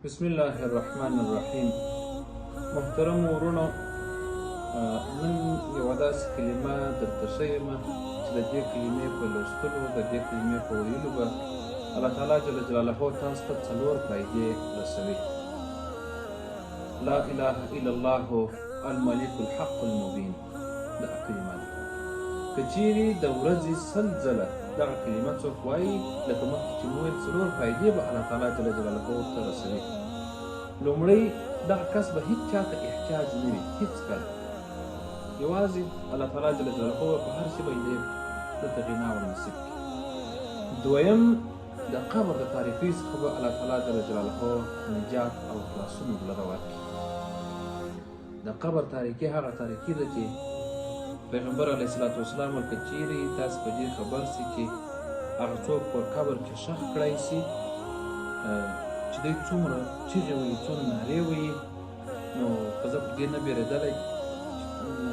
بسم الله الرحمن الرحیم. محترم ورونو، نن یوه داسې کلمه درته ښیم چې د دې کلمې په لوستلو، د دې کلمې په ویلو به الله تعالی جل جلاله تاسو ته څلور فایدې رسوي. لا اله الا الله الملک الحق المبین، دا کلمه ده. که چیرې د ورځې 100 ځله دغه کلمه څوک وایي، لکه مخکې چې مو ویل، څلور فایدې به الله تعالی جل جلاله ورته رسوي. لومړی، دغه کس به هیڅ چاته احتیاج نه وي هیڅکله، یوازې الله تعالی جل جلاله په هر شي باندې ده ته غنا ورنصیب کړي. دویم، د قبر د تاریکۍ څخه به الله تعالی جل جلاله نجات او خلاصون ورله ورکړي. د قبر تاریکي هغه تاریکي ده چې پیغمبر علیه الصلاة والسلام ورته، چیرې تاسو په دې خبر سي چې هغه څوک په قبر کې ښخ کړای سي چې دی څومره چیغې وهي، څومره نارې وهي، نو که زه په دې نه بیرېدلی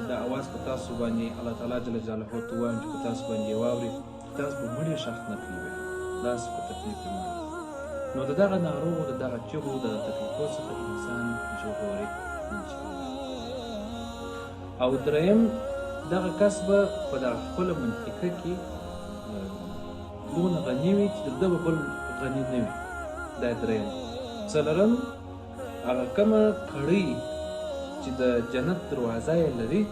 دا اواز په تاسو باندې الله تعالی جل جلاله ته ووایم چې په تاسو باندې یې واوري، تاسو به مړي ښخ نه کړي، بیا داسې په تکلیف یې مړي. نو د دغه نارو، د دغه چیغو، د تکلیفو څخه انسان ژغوري انشاءالله. او دریم، دغه کس به په دغه خپله منطقه کې دونه غني وي چې د ده به بل غني نه وي. دا دریم. څلورم، هغه کومه کړۍ چې د جنت دروازه یې لري،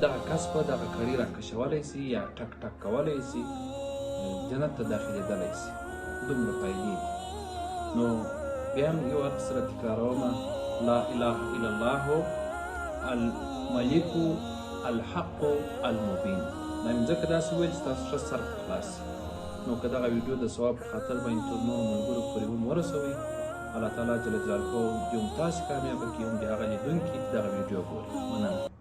دغه کس به دغه کړۍ راکشولی سي یا ټک ټک کولی سي، جنت ته داخلېدلی سي. دومره فایدې دي. نو بیا هم یو وخت سره تکراروم، لا اله الا الله الملک الحق المبین. دا مې ځکه داسې وویل چې تاسو ښه سر په خلاص سي. نو که دغه ویډیو د ثواب په خاطر باندې تر نورو ملګرو پورې هم ورسوئ، الله تعالی جل جلاله دې هم تاسې کامیابه کړي، هم دې هغه لیدونکي چې دغه ویډیو ګوري. مننه.